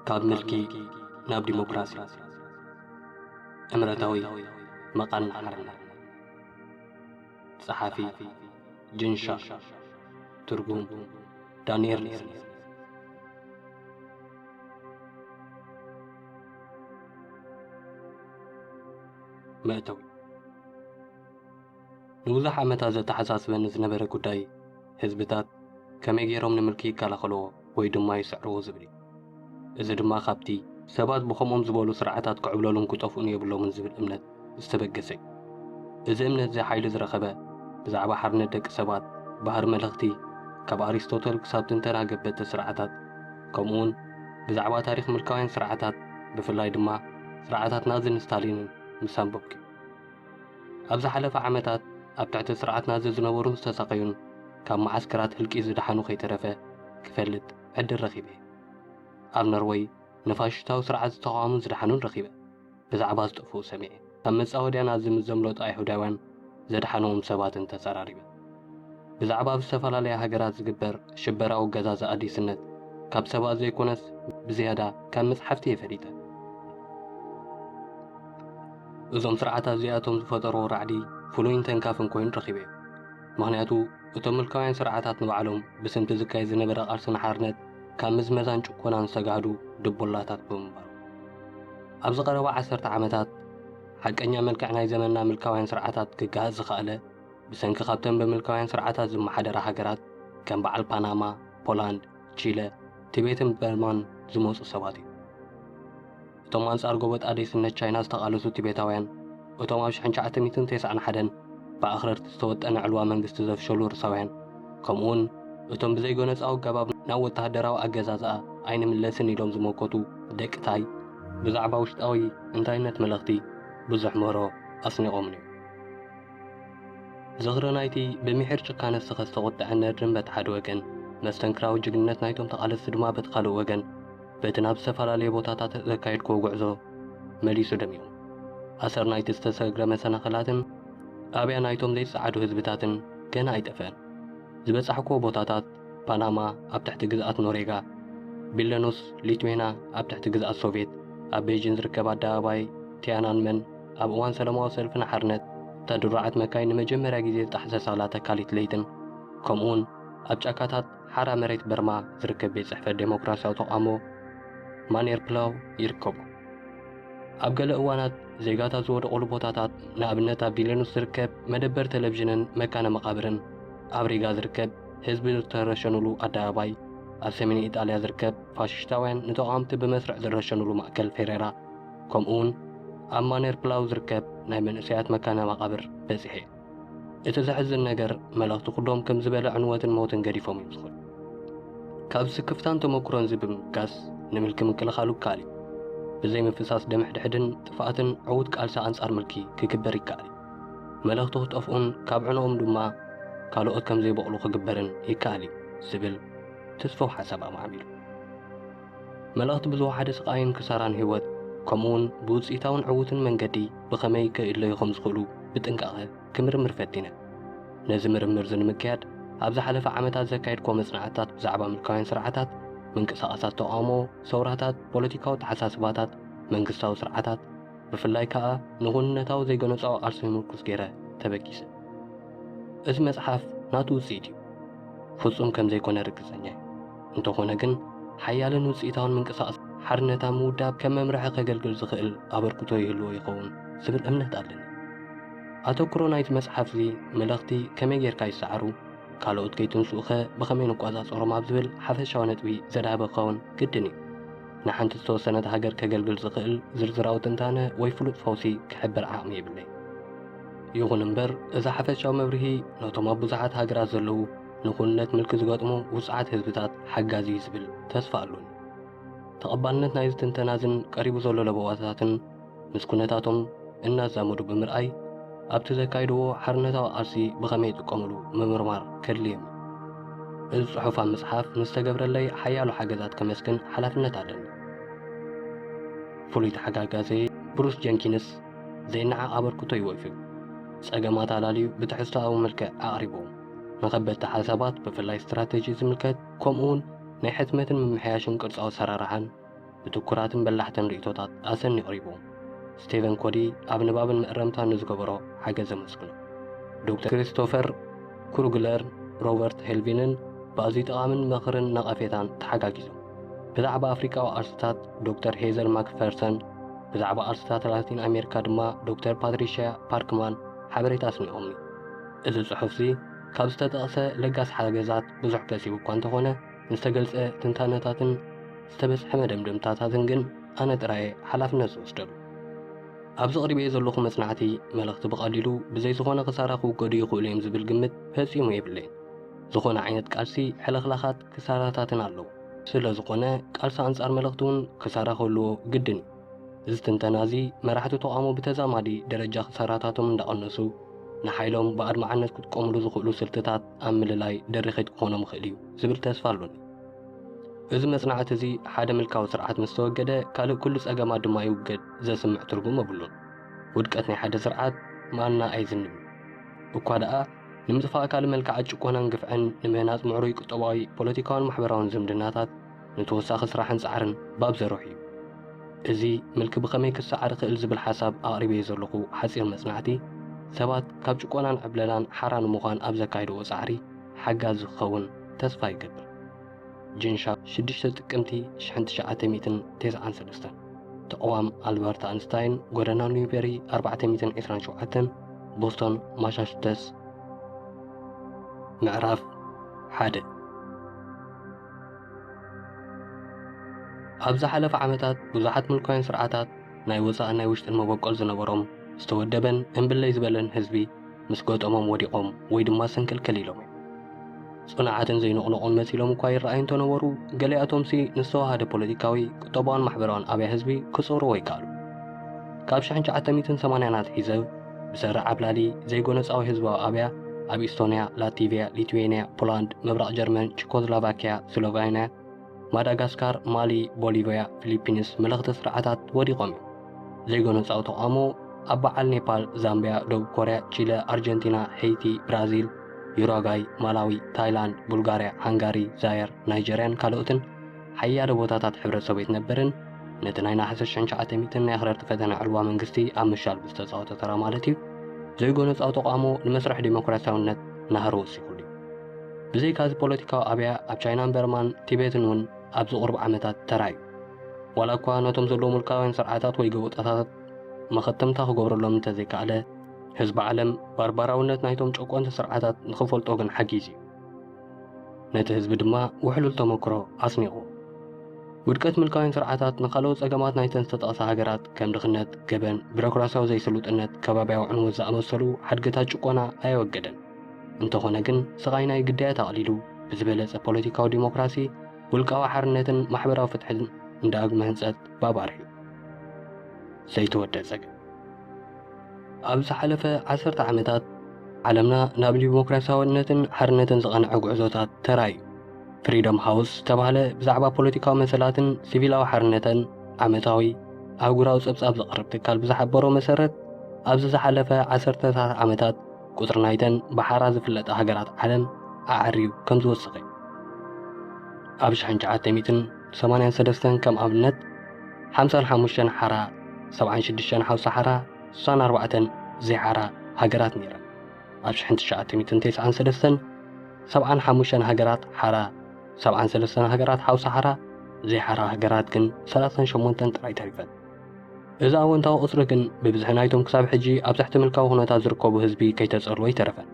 ካብ ምልኪ ናብ ዲሞክራሲ። እምረታዊ መቓን ሓርነት። ጸሓፊ ጅንሻ። ትርጉም ዳንኤል ኔስን። መእተዊ። ንብዙሕ ዓመታት ዘተሓሳስበኒ ዝነበረ ጉዳይ፣ ህዝብታት ከመይ ገይሮም ንምልኪ ይከላኸልዎ ወይ ድማ ይስዕርዎ ዝብል እዩ። እዚ ድማ ካብቲ ሰባት ብኸምኦም ዝበሉ ስርዓታት ክዕብለሉን ክጠፍኡን የብሎምን ዝብል እምነት ዝተበገሰ እዩ። እዚ እምነት እዚ ሓይሊ ዝረኸበ፣ ብዛዕባ ሓርነት ደቂ ሰባት፣ ባህሪ መለኽቲ፣ ካብ ኣሪስቶተል ክሳብ ትንተና ገበቲ ስርዓታት፣ ከምኡውን ብዛዕባ ታሪኽ ምልካውያን ስርዓታት፣ ብፍላይ ድማ ስርዓታት ናዝን ስታሊንን ምስ ኣንበብኩ እዩ። ኣብ ዝሓለፈ ዓመታት ኣብ ትሕቲ ስርዓት ናዚ ዝነበሩን ዝተሳቐዩን ካብ መዓስከራት ህልቂት ዝደሓኑ ከይተረፈ ክፈልጥ ዕድል ረኺበ። ኣብ ኖርወይ ንፋሽስታዊ ስርዓት ዝተቓወሙን ዝደሓኑን ረኺበ። ብዛዕባ ዝጠፍኡ ሰሚዐ። ካብ መጻወድያ ናዚ ምስ ዘምለጡ ኣይሁዳውያን ዘድሓንዎም ሰባትን ተጸራሪበ። ብዛዕባ ኣብ ዝተፈላለያ ሃገራት ዝግበር ሽበራዊ ገዛ ዝኣዲስነት ካብ ሰባት ዘይኮነስ ብዝያዳ ካብ መጽሓፍቲ እየ ፈሊጠ። እዞም ስርዓታት እዚኣቶም ዝፈጠርዎ ራዕዲ ፍሉይን ተንካፍን ኮይኑ ረኺበዮ። ምኽንያቱ እቶም ምልካውያን ስርዓታት ንባዕሎም ብስምቲ ዝካየድ ዝነበረ ቃልሲ ንሓርነት ካብ ምዝመዛን ጭቆናን ዝተጋህዱ ድቡላታት ብምንባሮም። ኣብዚ ቀረባ ዓሰርተ ዓመታት ሓቀኛ መልክዕ ናይ ዘመንና ምልካውያን ስርዓታት ክገሃስ ዝኸኣለ ብሰንኪ ካብተን ብምልካውያን ስርዓታት ዝመሓደራ ሃገራት ከም በዓል ፓናማ፣ ፖላንድ፣ ቺለ፣ ቲቤትን በርማን ዝመጹ ሰባት እዩ። እቶም ኣንጻር ጎበጥ ኣዴስነት ቻይና ዝተቓለሱ ቲቤታውያን፣ እቶም ኣብ ሽሕን ትሽዓተ ሚእትን ተስዓን ሓደን ብኣኽረርቲ ዝተወጠነ ዕልዋ መንግስቲ ዘፍሸሉ ሩሳውያን፣ ከምኡውን እቶም ብዘይጎነጻዊ ኣገባብ ናብ ወተሃደራዊ ኣገዛዝኣ ኣይንምለስን ኢሎም ዝመከቱ ደቂ ታይ፣ ብዛዕባ ውሽጣዊ እንታይነት መለኽቲ ብዙሕ ምህሮ ኣስኒቖምኒ እዩ። ዝኽሪ ናይቲ ብምሒር ጭካነ ዝተኸስተ ቁጥዐን ነድርን በቲ ሓደ ወገን፣ መስተንክራዊ ጅግንነት ናይቶም ተቓለስቲ ድማ በቲ ካልእ ወገን፣ በቲ ናብ ዝተፈላለየ ቦታታት ዘካየድክዎ ጉዕዞ መሊሱ ደሚቑ። ኣሰር ናይቲ ዝተሰግረ መሰናኽላትን ጣብያ ናይቶም ዘይጸዓዱ ህዝብታትን ገና ኣይጠፍአን። ዝበጻሕክዎ ቦታታት፣ ፓናማ ኣብ ትሕቲ ግዝኣት ኖሬጋ፣ ቢለኑስ ሊትዌና ኣብ ትሕቲ ግዝኣት ሶቭየት፣ ኣብ ቤጂን ዝርከብ ኣደባባይ ቲያናንመን፣ ኣብ እዋን ሰላማዊ ሰልፊ ንሓርነት፣ እታ ድሩዓት መካይን ንመጀመርያ ግዜ ዝጠሓሰሳላ ተካሊት ለይትን፣ ከምኡውን ኣብ ጫካታት ሓራ መሬት በርማ ዝርከብ ቤት ጽሕፈት ዴሞክራስያዊ ተቓውሞ ማኔር ፕላው ይርከቡ። ኣብ ገለ እዋናት ዜጋታት ዝወደቑሉ ቦታታት፣ ንኣብነት ኣብ ቪሌኑስ ዝርከብ መደበር ቴሌቪዥንን መካነ መቓብርን፣ ኣብ ሪጋ ዝርከብ ህዝቢ ዝተረሸኑሉ ኣደባባይ፣ ኣብ ሰሜን ኢጣልያ ዝርከብ ፋሽስታውያን ንተቓወምቲ ብመስርዕ ዝረሸኑሉ ማእከል ፌሬራ፣ ከምኡውን ኣብ ማኔር ፕላው ዝርከብ ናይ መንእሰያት መካነ መቓብር በጺሐ። እቲ ዘሕዝን ነገር፣ መለኽቲ ኩሎም ከም ዝበለ ዕንወትን ሞትን ገዲፎም እዮም ዝኸዱ። ካብ ስክፍታን ተመኩሮን እዚ ብምብጋስ፣ ንምልኪ ምክልኻሉ ይከኣል እዩ። ብዘይ ምፍሳስ ደም ሕድሕድን ጥፍኣትን ዕዉት ቃልሲ ኣንጻር ምልኪ ክግበር ይከኣል እዩ። መለኽቲ ክጠፍኡን ካብ ዕንኦም ድማ ካልኦት ከም ዘይበቕሉ ክግበርን ይከኣል እዩ ዝብል ትስፉው ሓሳብ ኣማዕቢሉ። መለኽቲ ብዝወሓደ ስቓይን ክሳራን ህይወት፣ ከምኡውን ብውጽኢታውን ዕዉትን መንገዲ ብኸመይ ክእለዩ ከም ዝኽእሉ ብጥንቃቐ ክምርምር ፈቲነ። ነዚ ምርምር እዚ ንምክያድ፣ ኣብ ዝሓለፈ ዓመታት ዘካየድክዎ መጽናዕትታት ብዛዕባ ምልካውያን ስርዓታት፣ ምንቅስቓሳት ተቓውሞ፣ ሰውራታት፣ ፖለቲካዊ ኣተሓሳስባታት፣ መንግስታዊ ስርዓታት፣ ብፍላይ ከኣ ንኹንነታዊ ዘይጎነጻዊ ቃልሲ ምርኩስ ገይረ ተበጊሰ። እዚ መጽሓፍ ናቱ ውጽኢት እዩ። ፍጹም ከም ዘይኮነ ርግጸኛ እየ። እንተኾነ ግን፣ ሓያልን ውጽኢታውን ምንቅስቓስ ሓርነት ኣብ ምውዳብ ከም መምርሒ ከገልግል ዝኽእል ኣበርክቶ ይህልዎ ይኸውን ዝብል እምነት ኣለኒ። ኣተኩሮ ናይቲ መጽሓፍ እዚ፣ መለኽቲ ከመይ ጌርካ ይሰዓሩ፣ ካልኦት ከይትንስኡኸ ብኸመይ ንቆጻጸሮም ኣብ ዝብል ሓፈሻዊ ነጥቢ ዘድሃበ ክኸውን ግድን እዩ። ንሓንቲ ዝተወሰነት ሃገር ከገልግል ዝኽእል ዝርዝራዊ ትንታነ ወይ ፍሉጥ ፈውሲ ክሕብር ዓቕሚ የብለይ። ይኹን እምበር፣ እዚ ሓፈሻዊ መብርሂ ነቶም ኣብ ብዙሓት ሃገራት ዘለዉ ንኹንነት ምልኪ ዝገጥሙ ውጹዓት ህዝብታት ሓጋዚ እዩ ዝብል ተስፋ ኣሎኒ። ተቐባልነት ናይዚ ትንተና እዝን ቀሪቡ ዘሎ ለበዋታትን ምስ ኩነታቶም እናዛመዱ ብምርኣይ፣ ኣብቲ ዘካይድዎ ሓርነታዊ ቃልሲ ብኸመይ ይጥቀምሉ ምምርማር ከድልዮም እዩ። እዚ ጽሑፍ ኣብ ምጽሓፍ ንዝተገብረለይ ሓያሎ ሓገዛት ከመስግን ሓላፍነት ኣለኒ። ፍሉይ ተሓጋጋዘይ ብሩስ ጀንኪንስ ዘይነዓቕ ኣበርክቶ ይወፊዩ። ጸገማት ኣላልዩ ብትሕዝቶኣዊ መልክዕ ኣቕሪብዎም። ንኸበድቲ ሓሳባት ብፍላይ ስትራተጂ ዝምልከት፣ ከምኡውን ናይ ሕትመትን ምምሕያሽን ቅርጻዊ ኣሰራርሓን ብትኩራትን በላሕትን ርእይቶታት ኣሰንዩ ኣቕሪብዎም። ስቴቨን ኮዲ ኣብ ንባብን መእረምታን ንዝገበሮ ሓገዝ ኣመስግኑ። ዶክተር ክሪስቶፈር ክሩግለርን ሮበርት ሄልቪንን ብኣዝዩ ጠቓምን ምኽርን ነቐፌታን ተሓጋጊዞም። ብዛዕባ ኣፍሪቃዊ ኣርስታት ዶክተር ሄዘል ማክፈርሰን፣ ብዛዕባ ኣርስታት ላቲን ኣሜሪካ ድማ ዶክተር ፓትሪሽያ ፓርክማን ሓበሬታ ኣስኒቖምኒ። እዚ ጽሑፍዚ ካብ ዝተጠቕሰ ለጋስ ሓገዛት ብዙሕ ከሲቡ እኳ እንተኾነ፣ ንዝተገልጸ ትንታነታትን ዝተበጽሐ መደምደምታታትን ግን ኣነ ጥራየ ሓላፍነት ዝወስደሉ። ኣብዚ ኣቕሪበዮ ዘለኹ መጽናዕቲ መልእኽቲ ብቐሊሉ ብዘይ ዝኾነ ክሳራ ክውገዱ ይኽእሉ እዮም ዝብል ግምት ፈጺሙ የብለይን። ዝኾነ ዓይነት ቃልሲ ሕልኽላኻት ክሳራታትን ኣለዎ። ስለ ዝኾነ ቃልሲ ኣንጻር መልእኽቲ እውን ክሳራ ክህልዎ ግድን እዩ። እዚ ትንተና እዚ መራሕቲ ተቓውሞ ብተዛማዲ ደረጃ ክሳራታቶም እንዳቐነሱ ንሓይሎም ብኣድማዕነት ክጥቀሙሉ ዝኽእሉ ስልትታት ኣብ ምልላይ ደሪኺት ክኾኖም ይኽእል እዩ ዝብል ተስፋ ኣሎኒ። እዚ መጽናዕቲ እዚ ሓደ ምልካዊ ስርዓት ምስ ተወገደ ካልእ ኩሉ ጸገማት ድማ ይውገድ ዘስምዕ ትርጉም የብሉን። ውድቀት ናይ ሓደ ስርዓት ማና ኣየዝንብን። እኳ ደኣ ንምጥፋእ ካልእ መልክዓት ጭቆናን ግፍዕን ንምህናጽ ምዕሩይ ቁጠባዊ፣ ፖለቲካውን ማሕበራውን ዝምድናታት ንተወሳኺ ስራሕን ጻዕርን ባብ ዘርሑ እዩ። እዚ ምልኪ ብኸመይ ክሰዓር ይኽእል ዝብል ሓሳብ ኣቕሪበዮ ዘለኹ ሓጺር መጽናዕቲ ሰባት ካብ ጭቆናን ዕብለላን ሓራ ንምዃን ኣብ ዘካይድዎ ጻዕሪ ሓጋዚ ክኸውን ተስፋ ይገብር። ጂንሻ ሽዱሽተ ጥቅምቲ ሽሕን ትሽዓተ ሚእትን ተስዓን ሰለስተን። ተቕዋም ኣልበርት ኣንስታይን፣ ጎደና ኒውበሪ ኣርባዕተ ሚእትን ዕስራን ሸውዓተን፣ ቦስቶን ማሳቹሰተስ። ምዕራፍ ሓደ። ኣብ ዝሓለፈ ዓመታት ብዙሓት ምልካውያን ስርዓታት ናይ ወጻእን ናይ ውሽጥን መበቆል ዝነበሮም ዝተወደበን እምብለይ ዝበለን ህዝቢ ምስ ገጠሞም ወዲቖም ወይ ድማ ሰንከልከል ኢሎም እዮም። ጽኑዓትን ዘይንቕነቑን መሲሎም እኳ ይረኣዩ እንተነበሩ፣ ገሊኣቶምሲ ንዝተዋሃደ ፖለቲካዊ፣ ቁጠባውን ማሕበራውን ኣብያ ህዝቢ ክጽውርዎ ይከኣሉ። ካብ ሽሕን ትሽዓተ ሚእትን ሰማንያን ኣትሒዘ ብሰሪ ዓብላሊ ዘይጎነጻዊ ህዝባዊ ኣብያ ኣብ ኢስቶንያ፣ ላቲቭያ፣ ሊትዌንያ፣ ፖላንድ፣ ምብራቕ ጀርመን፣ ቺኮስሎቫኪያ፣ ስሎቫንያ፣ ማዳጋስካር፣ ማሊ፣ ቦሊቪያ፣ ፊሊፒንስ መለኽቲ ስርዓታት ወዲቖም እዮም። ዘይጎነጻዊ ተቓውሞ ኣብ በዓል ኔፓል፣ ዛምቢያ፣ ደቡብ ኮርያ፣ ቺለ፣ ኣርጀንቲና፣ ሄይቲ፣ ብራዚል፣ ዩራጓይ፣ ማላዊ፣ ታይላንድ፣ ቡልጋርያ፣ ሃንጋሪ፣ ዛየር፣ ናይጀርያን ካልኦትን ሓያለ ቦታታት ሕብረት ሶቪየት ነበርን ነቲ ናይ ነሓሰ ሽሕን ትሽዓተ ሚእትን ናይ ኣኽረርቲ ፈተነ ዕልዋ መንግስቲ ኣብ ምሻል ብዝተጻወቶ ተራ ማለት እዩ፣ ዘይጎነጻዊ ተቓውሞ ንመስርሕ ዲሞክራሲያውነት ናህሪ ወሲኹሉ እዩ። ብዘይካ እዚ ፖለቲካዊ ኣብያ ኣብ ቻይናን በርማን ቲቤትን እውን ኣብዚ ቁሩብ ዓመታት ተራእዩ። ዋላ እኳ ነቶም ዘለዉ ምልካውያን ስርዓታት ወይ ገበጣታት መኸተምታ ክገብረሎም እንተዘይከኣለ፣ ህዝቢ ዓለም ባርባራውነት ናይቶም ጨቆንቲ ስርዓታት ንኽፈልጦ ግን ሓጊዙ እዩ። ነቲ ህዝቢ ድማ ውሕሉል ተመክሮ ኣስኒቑ። ውድቀት ምልካውያን ስርዓታት ንኻልኦት ጸገማት ናይተን ዝተጠቕሳ ሃገራት ከም ድኽነት፣ ገበን፣ ቢሮክራሲያዊ ዘይስሉጥነት፣ ከባብያዊ ዕንወት ዝኣመሰሉ ሓድግታት ጭቆና ኣየወገደን። እንተኾነ ግን ስቓይ ናይ ግዳያት ኣቕሊሉ ብዝበለጸ ፖለቲካዊ ዲሞክራሲ፣ ውልቃዊ ሓርነትን ማሕበራዊ ፍትሕን ንዳግመ ህንጸት ባብ ኣርሕዩ። ዘይተወደአ ጸገም። ኣብ ዝሓለፈ ዓሰርተ ዓመታት ዓለምና ናብ ዲሞክራሲያውነትን ሓርነትን ዝቐንዐ ጉዕዞታት ተራእዩ። ፍሪደም ሃውስ ዝተባህለ ብዛዕባ ፖለቲካዊ መሰላትን ሲቪላዊ ሓርነትን ዓመታዊ ኣህጉራዊ ጸብጻብ ዘቕርብ ትካል ብዝሓበሮ መሰረት፣ ኣብዚ ዝሓለፈ ዓሰርተታት ዓመታት ቁጽሪ ናይተን ብሓራ ዝፍለጣ ሃገራት ዓለም ኣዐርዩ ከም ዝወሰኸ እዩ። ኣብ ሽሕን ትሽዓተ ሚእትን ሰማንያን ሰለስተን ከም ኣብነት፣ ሓምሳን ሓሙሽተን ሓራ፣ ሰብዓን ሽዱሽተን ሓውሳ ሓራ፣ ስሳን ኣርባዕተን ዘይሓራ ሃገራት ነይረን። ኣብ ሽሕን ትሽዓተ ሚእትን ተስዓን ሰለስተን፣ ሰብዓን ሓሙሽተን ሃገራት ሓራ፣ ሰብዓን ሰለስተን ሃገራት ሓውሳ ሓራ፣ ዘይሓራ ሃገራት ግን ሰላሳን ሸሞንተን ጥራይ ተሪፈን። እዚ ኣወንታዊ ቁጽሪ ግን ብብዝሒ ናይቶም ክሳብ ሕጂ ኣብ ትሕቲ ምልካዊ ኩነታት ዝርከቡ ህዝቢ ከይተጸልወ ኣይተረፈን።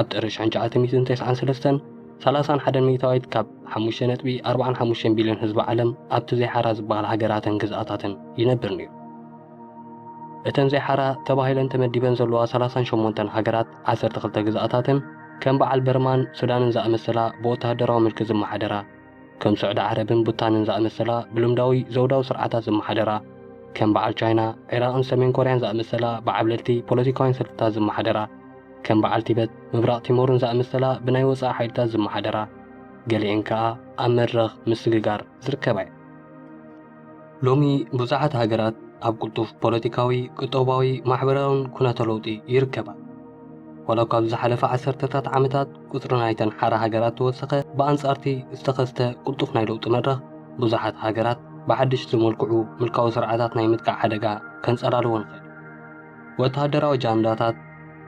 ኣብ ጥሪ ሽሕን ትሽዓተ ሚእትን ተስዓን ሰለስተን፣ ሰላሳን ሓደን ሚእታዊት ካብ ሓሙሽተ ነጥቢ ኣርባዓን ሓሙሽተን ቢልዮን ህዝቢ ዓለም ኣብቲ ዘይሓራ ዝበሃል ሃገራትን ግዝኣታትን ይነብር ነይሩ። እተን ዘይሓራ ተባሂለን ተመዲበን ዘለዋ ሰላሳን ሸሞንተን ሃገራት፣ ዓሰርተ ክልተ ግዝኣታትን ከም በዓል በርማን ሱዳንን ዝኣመሰላ ብወተሃደራዊ ምልኪ ዝመሓደራ፣ ከም ስዑዲ ዓረብን ቡታንን ዝኣመሰላ ብልምዳዊ ዘውዳዊ ስርዓታት ዝመሓደራ፣ ከም በዓል ቻይና፣ ዒራቕን ሰሜን ኮርያን ዝኣመሰላ ብዓብለልቲ ፖለቲካውያን ሰልፍታት ዝመሓደራ፣ ከም በዓል ቲበት፣ ምብራቕ ቲሞርን ዝኣመሰላ ብናይ ወጻኢ ሓይልታት ዝመሓደራ፣ ገሊአን ከኣ ኣብ መድረኽ ምስግጋር ዝርከባ እየን። ሎሚ ብዙሓት ሃገራት ኣብ ቅልጡፍ ፖለቲካዊ፣ ቁጠባዊ፣ ማሕበራውን ኩነተ ለውጢ ይርከባ። ዋላ እኳ ኣብዚ ዝሓለፈ ዓሰርተታት ዓመታት ቁጽሪ ናይተን ሓራ ሃገራት ተወሰኸ፣ ብኣንጻርቲ ዝተኸስተ ቅልጡፍ ናይ ለውጢ መድረኽ ብዙሓት ሃገራት ብሓድሽ ዝመልክዑ ምልካዊ ስርዓታት ናይ ምጥቃዕ ሓደጋ ከንጸላልዎ ንኽእል። ወተሃደራዊ ኣጃንዳታት፣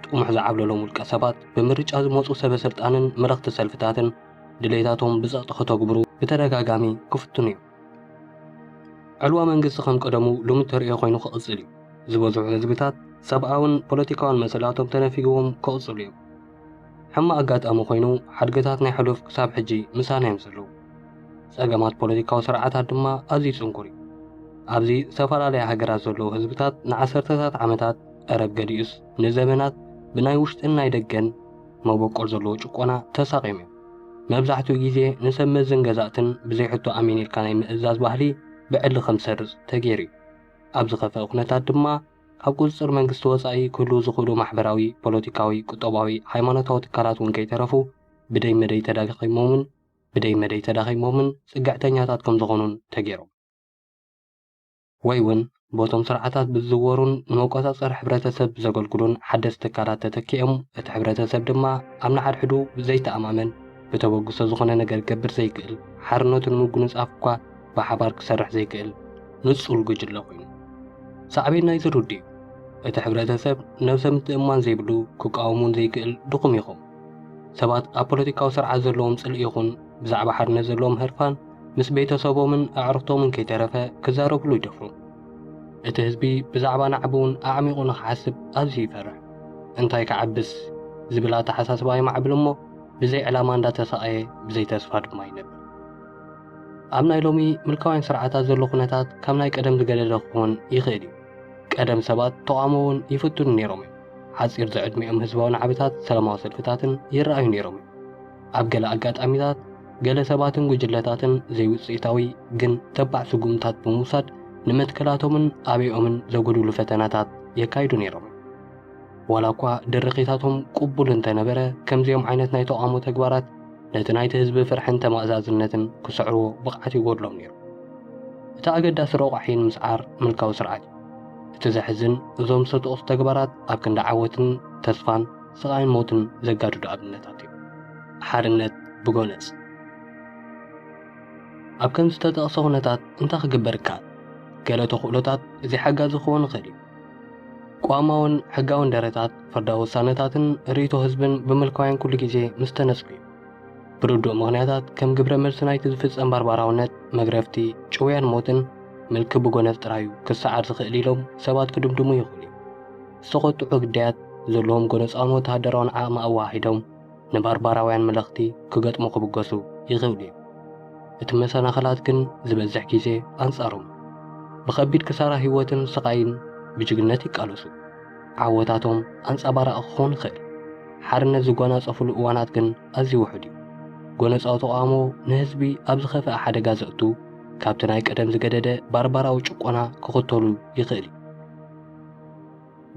ጥሙሕ ዝዓብለሎም ውልቀ ሰባት፣ ብምርጫ ዝመጹ ሰበ ስልጣንን መለኽቲ ሰልፍታትን ድሌታቶም ብጸቕጢ ከተግብሩ ብተደጋጋሚ ክፍትኑ እዮም። ዕልዋ መንግስቲ ከም ቀደሙ ልሙድ ተርእዮ ኮይኑ ክቕጽል እዩ። ዝበዝሑ ህዝብታት ሰብኣውን ፖለቲካውን መሰላቶም ተነፊግዎም ክቕጽሉ እዮም። ሕማቕ ኣጋጣሚ ኮይኑ ሓድግታት ናይ ሕሉፍ ክሳብ ሕጂ ምሳና እዮም ዘለዉ። ጸገማት ፖለቲካዊ ስርዓታት ድማ ኣዝዩ ጽንኩር እዩ። ኣብዚ ዝተፈላለያ ሃገራት ዘለዉ ህዝብታት ንዓሰርተታት ዓመታት፣ ቀረብ ገሊኡስ ንዘበናት ብናይ ውሽጥን ናይ ደገን መበቆል ዘለዎ ጭቆና ተሳቒዮም እዮም። መብዛሕትኡ ግዜ ንሰብ መዝን ገዛእትን ብዘይ ሕቶ ኣሜን ኢልካ ናይ ምእዛዝ ባህሊ ብዕሊ ከም ዝሰርጽ ተገይሩ እዩ። ኣብ ዝኸፍአ ኩነታት ድማ ካብ ቁጽጽር መንግስቲ ወጻኢ ክህልዉ ዝኽእሉ ማሕበራዊ፣ ፖለቲካዊ፣ ቁጠባዊ፣ ሃይማኖታዊ ትካላት እውን ከይተረፉ ብደይ መደይ ተዳኺሞምን ብደይ መደይ ተዳኺሞምን ጽግዕተኛታት ከም ዝኾኑን ተገይሮም። ወይ እውን ቦቶም ስርዓታት ብዝዝወሩን ንመቆጻጸሪ ሕብረተሰብ ብዘገልግሉን ሓደስቲ ትካላት ተተኪኦም፣ እቲ ሕብረተሰብ ድማ ኣብ ንሓድሕዱ ብዘይተኣማመን ብተበግሶ ዝኾነ ነገር ክገብር ዘይክእል፣ ሓርነቱ ንምጉንጻፍ እኳ ብሓባር ክሰርሕ ዘይክእል ንጹል ጉጅለ ኮይኑ። ሳዕቤን ናይዚ ርዱእ እዩ። እቲ ሕብረተሰብ ነብሰ ምትእምማን ዘይብሉ፣ ክቃወም እውን ዘይክእል ድኹም ይኸውን። ሰባት ኣብ ፖለቲካዊ ስርዓት ዘለዎም ጽልኢ ይኹን ብዛዕባ ሓርነት ዘለዎም ህርፋን ምስ ቤተሰቦምን ኣዕሩኽቶምን ከይተረፈ ክዛረብሉ ይደፍሩ። እቲ ህዝቢ ብዛዕባ ናዕቢ እውን ኣዕሚቑ ንኽሓስብ ኣዝዩ ይፈርሕ። እንታይ ክዓብስ ዝብል ኣተሓሳስባ ይማዕብል እሞ ብዘይ ዕላማ እንዳተሳቐየ ብዘይ ተስፋ ድማ ይነብር። ኣብ ናይ ሎሚ ምልካውያን ስርዓታት ዘሎ ኩነታት ካብ ናይ ቀደም ዝገደደ ክኸውን ይኽእል እዩ። ቀደም ሰባት ተቓውሞ እውን ይፍትኑ ነይሮም እዮም። ሓጺር ዝዕድሚኦም ህዝባዊ ናዕብታት፣ ሰላማዊ ሰልፍታትን ይረኣዩ ነይሮም እዮም። ኣብ ገለ ኣጋጣሚታት ገለ ሰባትን ጉጅለታትን ዘይውጽኢታዊ ግን ተባዕ ስጉምታት ብምውሳድ ንመትከላቶምን ኣበይኦምን ዘጉድሉ ፈተናታት የካይዱ ነይሮም እዮም። ዋላ እኳ ድርኺታቶም ቅቡል እንተነበረ፣ ከምዚኦም ዓይነት ናይ ተቓውሞ ተግባራት ነቲ ናይቲ ህዝቢ ፍርሕን ተማእዛዝነትን ክስዕርዎ ብቕዓት ይጎድሎም ነይሩ። እቲ ኣገዳሲ ረቋሒ ንምስዓር ምልካዊ ስርዓት እዩ። እቲ ዘሕዝን፣ እዞም ዝተጠቕሱ ተግባራት ኣብ ክንዲ ዓወትን ተስፋን፣ ስቓይን ሞትን ዘጋድዱ ኣብነታት እዮም። ሓርነት ብጎነጽ። ኣብ ከምዚ ዝተጠቕሰ ኩነታት እንታይ ክግበር ይከኣል? ገለ ተኽእሎታት እዚ ሓጋዚ ክኸውን ይኽእል እዩ። ቅዋማውን ሕጋውን ደረታት፣ ፍርዳዊ ውሳነታትን ርእይቶ ህዝብን ብምልካውያን ኩሉ ግዜ ምስ ተነጽጉ እዩ። ብርዱእ ምኽንያታት ከም ግብረ መልሲ ናይቲ ዝፍጸም ባርባራውነት፣ መግረፍቲ፣ ጭውያን ሞትን ምልኪ ብጎነጽ ጥራይ እዩ ክሰዓር ዝኽእል ኢሎም ሰባት ክድምድሙ ይኽእሉ እዮም። ዝተቖጥዑ ግዳያት ዘለዎም ጎነጻውን ወተሃደራውን ዓቕሚ ኣወሃሂዶም ንባርባራውያን መለኽቲ ክገጥሙ ክብገሱ ይኽእሉ እዮም። እቲ መሰናኽላት ግን ዝበዝሕ ግዜ ኣንጻሮም። ብኸቢድ ክሳራ ህይወትን ስቓይን ብጅግነት ይቃለሱ። ዓወታቶም ኣንጸባራቒ ክኸውን ይኽእል። ሓርነት ዝጓናጸፉሉ እዋናት ግን ኣዝዩ ውሑድ እዩ። ጎነጻዊ ተቓውሞ ንህዝቢ ኣብ ዝኸፍአ ሓደጋ ዘእቱ፣ ካብቲ ናይ ቀደም ዝገደደ ባርባራዊ ጭቆና ክኽተሉ ይኽእል እዩ።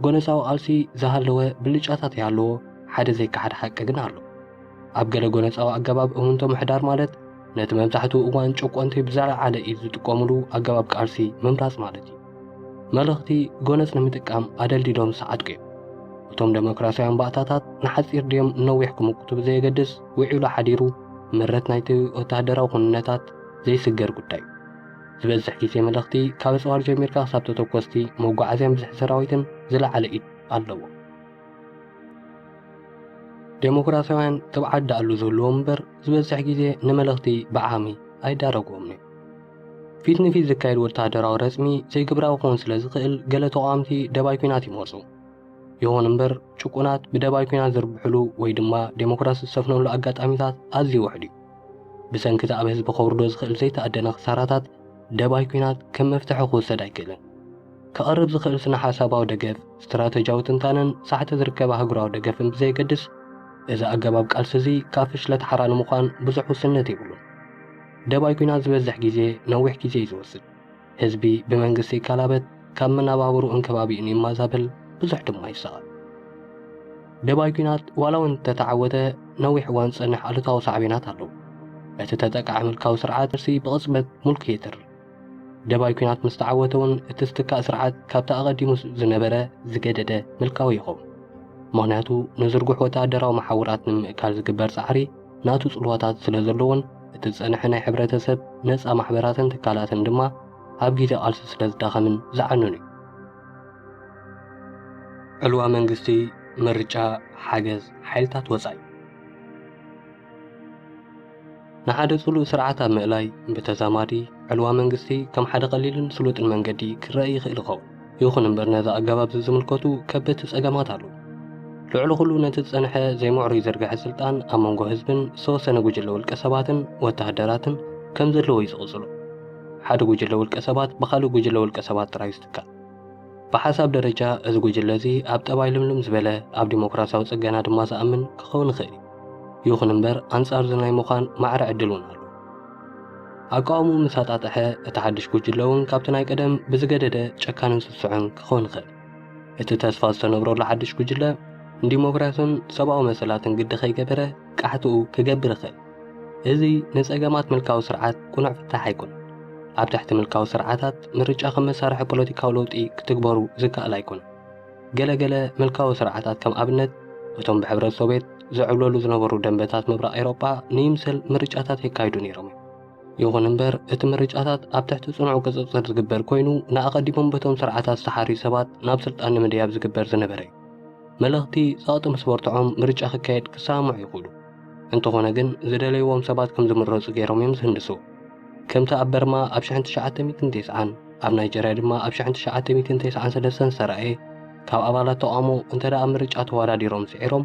ጎነጻዊ ቃልሲ ዝሃለወ ብልጫታት ይሃለዎ፣ ሓደ ዘይከሓድ ሓቂ ግን ኣሎ። ኣብ ገለ ጎነጻዊ ኣገባብ እምንቶ ምሕዳር ማለት፣ ነቲ መብዛሕትኡ እዋን ጨቆንቲ ብዝለዓለ ኢድ ዝጥቀሙሉ ኣገባብ ቃልሲ ምምራጽ ማለት እዩ። መለኽቲ ጎነጽ ንምጥቃም ኣደልዲሎም ዝሰዓትኩ እዮም። እቶም ደሞክራስያውያን ባእታታት ንሓጺር ድዮም ነዊሕ ክምክቱ ብዘየገድስ፣ ውዒሉ ሓዲሩ ምረት ናይቲ ወተሃደራዊ ኩንነታት ዘይስገር ጉዳይ እዩ። ዝበዝሕ ግዜ መለኽቲ ካብ ኣጽዋር ጀሚርካ ክሳብ ተተኮስቲ፣ መጓዓዝያን ብዝሒ ሰራዊትን ዝለዓለ ኢድ ኣለዎ። ዴሞክራስያውያን ትብዓት ደኣሉ ዝህልዎም እምበር፣ ዝበዝሕ ግዜ ንመለኽቲ ብዓሚ ኣይዳረግዎምን እዩ። ፊት ንፊት ዝካየድ ወተሃደራዊ ረጽሚ ዘይግብራዊ ክኸውን ስለ ዝኽእል፣ ገለ ተቓወምቲ ደባይ ኲናት ይመርጹ። ይኹን እምበር፣ ጭቁናት ብደባይ ኲናት ዝርብሕሉ ወይ ድማ ዴሞክራሲ ዝሰፍነሉ ኣጋጣሚታት ኣዝዩ ውሑድ እዩ። ብሰንኪ እቲ ኣብ ህዝቢ ከውርዶ ዝኽእል ዘይተኣደነ ክሳራታት፣ ደባይ ኲናት ከም መፍትሒ ክውሰድ ኣይክእልን። ከቕርብ ዝኽእል ስነ ሓሳባዊ ደገፍ፣ ስትራተጂያዊ ትንታነን ሳሕቲ ዝርከብ ኣህጉራዊ ደገፍን ብዘየገድስ፣ እዚ ኣገባብ ቃልሲ እዚ ካብ ፍሽለት ሓራ ንምዃን ብዙሕ ውስንነት የብሉን። ደባይ ኲናት ዝበዝሕ ግዜ ነዊሕ ግዜ እዩ ዝወስድ። ህዝቢ ብመንግስቲ ይከላበት፣ ካብ መነባብርኡን ከባቢኡን ይመዛበል፣ ብዙሕ ድማ ይሰቓል። ደባይ ኲናት ዋላ እውን እንተተዓወተ፣ ነዊሕ እዋን ዝጸንሕ ኣሉታዊ ሳዕቤናት ኣለዎ። እቲ ተጠቃዒ ምልካዊ ስርዓት ርእሲ ብቕጽበት ሙልኪ የትርር። ደባይ ኲናት ምስ ተዓወተ እውን፣ እቲ ዝትካእ ስርዓት ካብቲ ኣቐዲሙ ዝነበረ ዝገደደ ምልካዊ ይኸውን። ምኽንያቱ፣ ንዝርጉሕ ወተሃደራዊ መሓውራት ንምእካል ዝግበር ጻዕሪ ናቱ ጽልዋታት ስለ ዘለዎን፣ እቲ ዝጸንሐ ናይ ሕብረተሰብ ነጻ ማሕበራትን ትካላትን ድማ ኣብ ግዜ ቃልሲ ስለ ዝዳኸምን ዝዓኑን እዩ። ዕልዋ መንግስቲ፣ ምርጫ፣ ሓገዝ ሓይልታት ወጻኢ። ንሓደ ጽሉእ ስርዓት ኣብ ምእላይ ብተዛማዲ ዕልዋ መንግስቲ ከም ሓደ ቀሊልን ስሉጥን መንገዲ ክረአ ይኽእል ይኸውን። ይኹን እምበር ነዚ ኣገባብ እዚ ዝምልከቱ ከበድቲ ጸገማት ኣለዉ። ልዕሊ ኩሉ ነቲ ዝጸንሐ ዘይምዕሩይ ዝርግሐ ስልጣን ኣብ መንጎ ህዝብን ዝተወሰነ ጉጅለ ውልቀ ሰባትን ወተሃደራትን ከም ዘለዎ እዩ ዝቕጽሎ። ሓደ ጉጅለ ውልቀ ሰባት ብኻልእ ጉጅለ ውልቀ ሰባት ጥራይ ዝትካእ። ብሓሳብ ደረጃ እዚ ጉጅለ እዚ ኣብ ጠባይ ልምልም ዝበለ፣ ኣብ ዲሞክራሲያዊ ጽገና ድማ ዝኣምን ክኸውን ይኽእል እዩ። ይኹን እምበር ኣንጻር እዚ ናይ ምዃን ማዕረ ዕድል እውን ኣሎ። ኣቃውምኡ ምስ ኣጣጥሐ እቲ ሓድሽ ጉጅለ እውን ካብቲ ናይ ቀደም ብዝገደደ ጨካንን ስሱዕን ክኸውን ይኽእል። እቲ ተስፋ ዝተነብረሉ ሓድሽ ጉጅለ ንዲሞክራስን ሰብኣዊ መሰላትን ግዲ ከይገበረ ቃሕትኡ ክገብር ይኽእል። እዚ ንጸገማት ምልካዊ ስርዓት ቅኑዕ ፍታሕ ኣይኮነን። ኣብ ትሕቲ ምልካዊ ስርዓታት ምርጫ ከም መሳርሒ ፖለቲካዊ ለውጢ ክትግበሩ ዝከኣል ኣይኮነን። ገለ ገለ ምልካዊ ስርዓታት ከም ኣብነት እቶም ብሕብረት ሶቭየት ዝዕብለሉ ዝነበሩ ደንበታት ምብራቕ ኤውሮጳ ንይምሰል ምርጫታት የካይዱ ነይሮም እዮም። ይኹን እምበር እቲ ምርጫታት ኣብ ትሕቲ ጽኑዕ ቁጽጽር ዝግበር ኮይኑ ንኣቐዲሞም በቶም ስርዓታት ዝተሓርዩ ሰባት ናብ ስልጣን ንምድያብ ዝግበር ዝነበረ እዩ። መለኽቲ ጸቕጢ ምስ በርትዖም ምርጫ ክካየድ ክሰማምዑ ይኽእሉ። እንተኾነ ግን ዝደለይዎም ሰባት ከም ዝምረጹ ገይሮም እዮም ዝህንድሱ። ከምቲ ኣብ በርማ ኣብ ሽሕን ትሽዓተ ሚእትን ተስዓን ኣብ ናይጀርያ ድማ ኣብ ሽሕን ትሽዓተ ሚእትን ተስዓን ሰለስተን ዝተራእየ ካብ ኣባላት ተቓውሞ እንተ ደኣ ኣብ ምርጫ ተወዳዲሮም ስዒሮም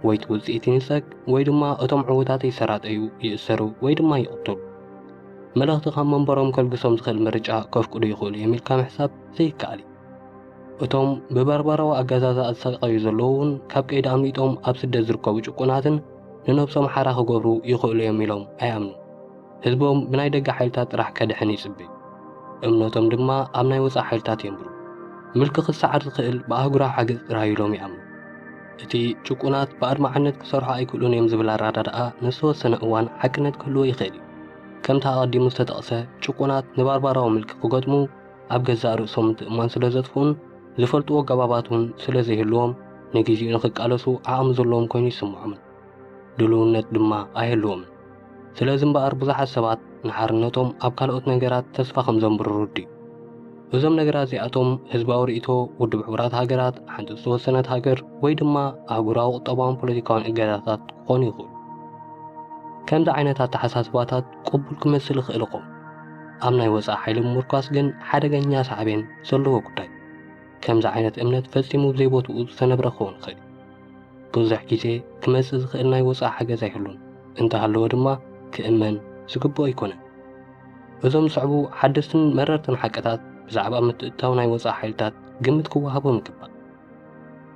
ወይ እቲ ውጽኢት ይንጸግ ወይ ድማ እቶም ዕዉታት ይሰራጠዩ፣ ይእሰሩ ወይ ድማ ይቕተሉ። መለኽቲ ካብ መንበሮም ከልግሶም ዝኽእል ምርጫ ከፍቅዱ ይኽእሉ እዮም ኢልካ ምሕሳብ ዘይከኣል እዩ። እቶም ብባርባራዊ ኣገዛዝኣ ዝሳቐዩ ዘለዉ እውን ካብ ቀይዲ ኣምሊጦም ኣብ ስደት ዝርከቡ ጭቁናትን ንነብሶም ሓራ ክገብሩ ይኽእሉ እዮም ኢሎም ኣይኣምኑን። ህዝቦም ብናይ ደገ ሓይልታት ጥራሕ ከድሕን ይጽበዩ። እምነቶም ድማ ኣብ ናይ ወጻኢ ሓይልታት የንብሩ። ምልኪ ክሰዓር ዝኽእል ብኣህጉራዊ ሓገዝ ጥራይ ኢሎም ይኣምኑ። እቲ ጭቁናት ብኣድማዕነት ክሰርሑ ኣይክእሉን እዮም ዝብል ኣረዳድኣ ንዝተወሰነ እዋን ሓቅነት ክህልዎ ይኽእል እዩ። ከምቲ ኣቐዲሙ ዝተጠቕሰ ጭቁናት ንባርባራዊ ምልኪ ክገጥሙ ኣብ ገዛእ ርእሶም ምትእምማን ስለ ዘጥፍኡን ዝፈልጥዎ ኣገባባት እውን ስለ ዘይህልዎም ንግዜኡ ንኽቃለሱ ዓቕሚ ዘለዎም ኮይኑ ይስምዖምን ድልውነት ድማ ኣይህልዎምን። ስለዚ እምበኣር ብዙሓት ሰባት ንሓርነቶም ኣብ ካልኦት ነገራት ተስፋ ከም ዘንብሩ ርዱእ እዩ። እዞም ነገራት እዚኣቶም ህዝባዊ ርእይቶ ውድብ ሕቡራት ሃገራት፣ ሓንቲ ዝተወሰነት ሃገር ወይ ድማ ኣህጉራዊ ቁጠባውን ፖለቲካውን እገዳታት ክኾኑ ይኽእሉ። ከምዚ ዓይነት ኣተሓሳስባታት ቅቡል ክመስል ይኽእል ይኸውን። ኣብ ናይ ወጻኢ ሓይሊ ምምርኳስ ግን ሓደገኛ ሳዕቤን ዘለዎ ጉዳይ። ከምዚ ዓይነት እምነት ፈጺሙ ብዘይቦትኡ ዝተነብረ ክኸውን ይኽእል እዩ። ብዙሕ ግዜ ክመጽእ ዝኽእል ናይ ወጻኢ ሓገዝ ኣይህሉን። እንተሃለወ ድማ ክእመን ዝግብኦ ኣይኮነን። እዞም ዝስዕቡ ሓደስትን መረርትን ሓቅታት ብዛዕባ ምትእትታው ናይ ወጻኢ ሓይልታት ግምት ክወሃቦም ይግባእ።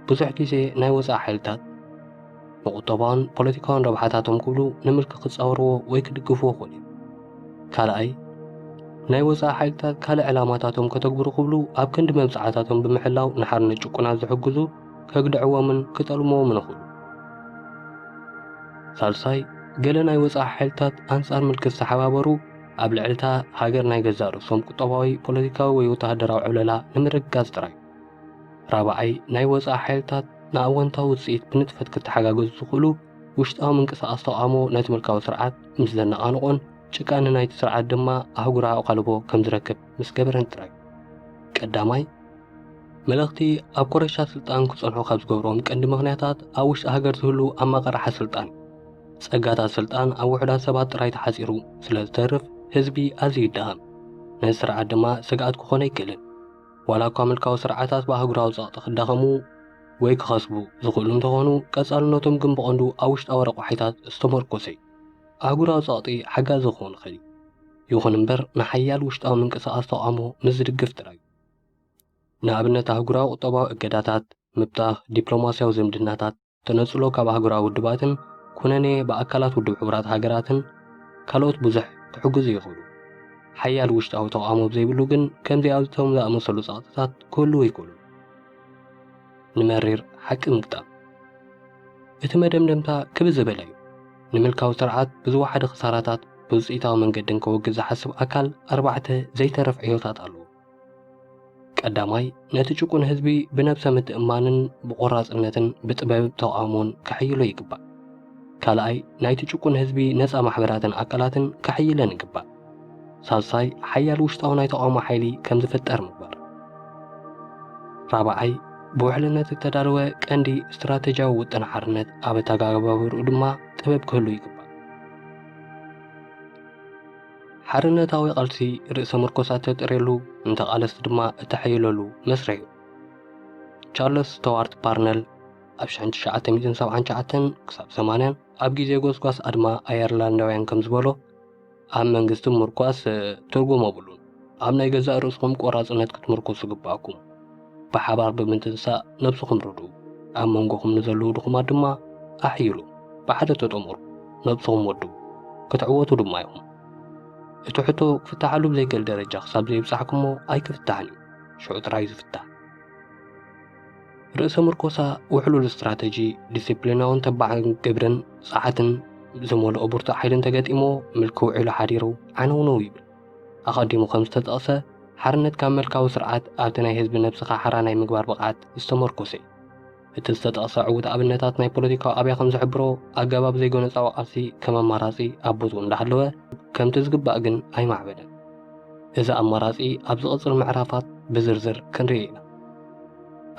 ብዙሕ ግዜ ናይ ወጻኢ ሓይልታት ንቁጠባውን ፖለቲካውን ረብሓታቶም ክብሉ ንምልኪ ክጻወርዎ ወይ ክድግፍዎ ይኽእሉ እዮም። ካልኣይ፣ ናይ ወጻኢ ሓይልታት ካልእ ዕላማታቶም ከተግብሩ ክብሉ ኣብ ክንዲ መብጽዓታቶም ብምሕላው ንሓርነት ጭቁናት ዝሕግዙ ከግድዕዎምን ክጠልምዎምን ይኽእሉ። ሳልሳይ፣ ገለ ናይ ወጻኢ ሓይልታት ኣንጻር ምልኪ ዝተሓባበሩ ኣብ ልዕሊ እታ ሃገር ናይ ገዛእ ርእሶም ቁጠባዊ፣ ፖለቲካዊ ወይ ወተሃደራዊ ዕብለላ ንምርግጋጽ ጥራይ። ራብዓይ፣ ናይ ወጻኢ ሓይልታት ንኣወንታዊ ውጽኢት ብንጥፈት ክተሓጋገዙ ዝኽእሉ ውሽጣዊ ምንቅስቓስ ተቓውሞ ነቲ ምልካዊ ስርዓት ምስ ዘነቓንቖን ጭቃነ ናይቲ ስርዓት ድማ ኣህጉራዊ ኣቓልቦ ከም ዝረክብ ምስ ገበረን ጥራይ። ቀዳማይ፣ መለኽቲ ኣብ ኮረሻ ስልጣን ክጸንሑ ካብ ዝገብሮም ቀንዲ ምኽንያታት ኣብ ውሽጢ ሃገር ዝህሉ ኣመቓቕሓ ስልጣን እዩ። ጸጋታት ስልጣን ኣብ ውሑዳት ሰባት ጥራይ ተሓጺሩ ስለ ዝተርፍ ህዝቢ ኣዝዩ ይዳኸም። ነዚ ስርዓት ድማ ስግኣት ክኾን ኣይክእልን። ዋላ እኳ ምልካዊ ስርዓታት ብኣህጉራዊ ጸቕጢ ክዳኸሙ ወይ ክኸስቡ ዝኽእሉ እንተኾኑ፣ ቀጻልነቶም ግን ብቐንዱ ኣብ ውሽጣዊ ረቋሒታት ዝተመርኮሰ እዩ። ኣህጉራዊ ጸቕጢ ሓጋዚ ክኾን ይኽእል እዩ። ይኹን እምበር ንሓያል ውሽጣዊ ምንቅስቓስ ተቓውሞ ምስ ዝድግፍ ጥራይ እዩ። ንኣብነት ኣህጉራዊ ቁጠባዊ እገዳታት፣ ምብታኽ ዲፕሎማስያዊ ዝምድናታት፣ ተነጽሎ ካብ ኣህጉራዊ ውድባትን ኩነኔ ብኣካላት ውድብ ሕቡራት ሃገራትን ካልኦት ብዙሕ ክሕግዙ ይኽእሉ። ሓያል ውሽጣዊ ተቓውሞ ብዘይብሉ ግን ከምዚኣቶም ዝኣመሰሉ ጸቕጥታት ክህልዉ ይኽእሉ። ንመሪር ሓቂ ምግጣም። እቲ መደምደምታ ክብ ዝበለ እዩ። ንምልካዊ ስርዓት ብዝወሓደ ክሳራታት ብውጽኢታዊ መንገድን ከወግድ ዝሓስብ ኣካል ኣርባዕተ ዘይተርፍ ዕዮታት ኣለዎ። ቀዳማይ፣ ነቲ ጭቁን ህዝቢ ብነብሰ ምትእምማንን ብቆራጽነትን ብጥበብ ተቓውሞን ከሐይሎ ይግባእ። ካልኣይ፣ ናይቲ ጭቁን ህዝቢ ነጻ ማሕበራትን ኣካላትን ከሐይለን ይግባእ። ሳልሳይ ሓያል ውሽጣዊ ናይ ተቓውሞ ሓይሊ ከም ዝፍጠር ምግባር። ራብዓይ ብውሕልነት እተዳለወ ቀንዲ ስትራተጂያዊ ውጥን ሓርነት ኣብ ኣተጋባብርኡ ድማ ጥበብ ክህሉ ይግባእ። ሓርነታዊ ቃልሲ ርእሰ ምርኮሳ እተጥርየሉ፣ ንተቓለስቲ ድማ እተሐይለሉ መስርሕ እዩ። ቻርለስ ስቱዋርት ፓርነል ኣብ ሸሕን ትሽዓተ ሚእትን ሰብዓን ትሽዓተን ክሳብ ሰማንያን ኣብ ግዜ ጎስጓስ ኣድማ ኣየርላንዳውያን ከም ዝበሎ፣ ኣብ መንግስቲ ምርኳስ ትርጉም ኣብሉን። ኣብ ናይ ገዛእ ርእስኹም ቆራጽነት ክትምርኩሱ ይግባእኩም። ብሓባር ብምትንሳእ ነብስኹም ርድኡ። ኣብ መንጎኹም ንዘለዉ ድኹማት ድማ ኣሕይሉ። ብሓደ ተጠመሩ። ነብስኹም ወድቡ። ክትዕወቱ ድማ ኢኹም። እቲ ሕቶ ክፍታሓሉ ብዘይክእል ደረጃ ክሳብ ዘይብጻሕኩሞ ኣይክፍታሕን እዩ። ሽዑ ጥራይ እዩ ዝፍታሕ። ርእሰ ምርኮሳ ውሕሉል ስትራተጂ፣ ዲሲፕሊናውን ተባዕን ግብርን ጸዓትን ዝመልኦ ብርቱዕ ሓይሊ እንተገጢምዎ፣ ምልኪ ውዒሉ ሓዲሩ ዓነውነው ይብል። ኣቐዲሙ ከም ዝተጠቕሰ፣ ሓርነት ካብ መልካዊ ስርዓት ኣብቲ ናይ ህዝቢ ነብስኻ ሓራ ናይ ምግባር ብቕዓት ዝተመርኮሰ እዩ። እቲ ዝተጠቕሰ ዕዉት ኣብነታት ናይ ፖለቲካዊ ኣብያ ከም ዝሕብሮ፣ ኣገባብ ዘይጎነጻዊ ቃልሲ ከም ኣማራጺ ኣብ ቦትኡ እንዳሃለወ፣ ከምቲ ዝግባእ ግን ኣይማዕበለን። እዚ ኣማራጺ ኣብ ዝቕጽል ምዕራፋት ብዝርዝር ክንርእዮ ኢና።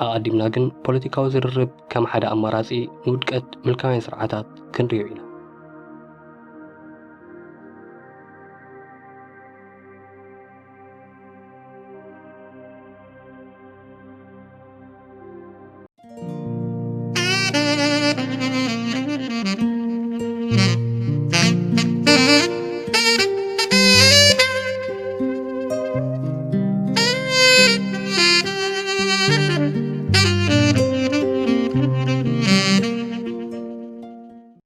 ኣቐዲምና ግን ፖለቲካዊ ዝርርብ ከም ሓደ ኣማራጺ ንውድቀት ምልካውያን ስርዓታት ክንርእዮ ኢና።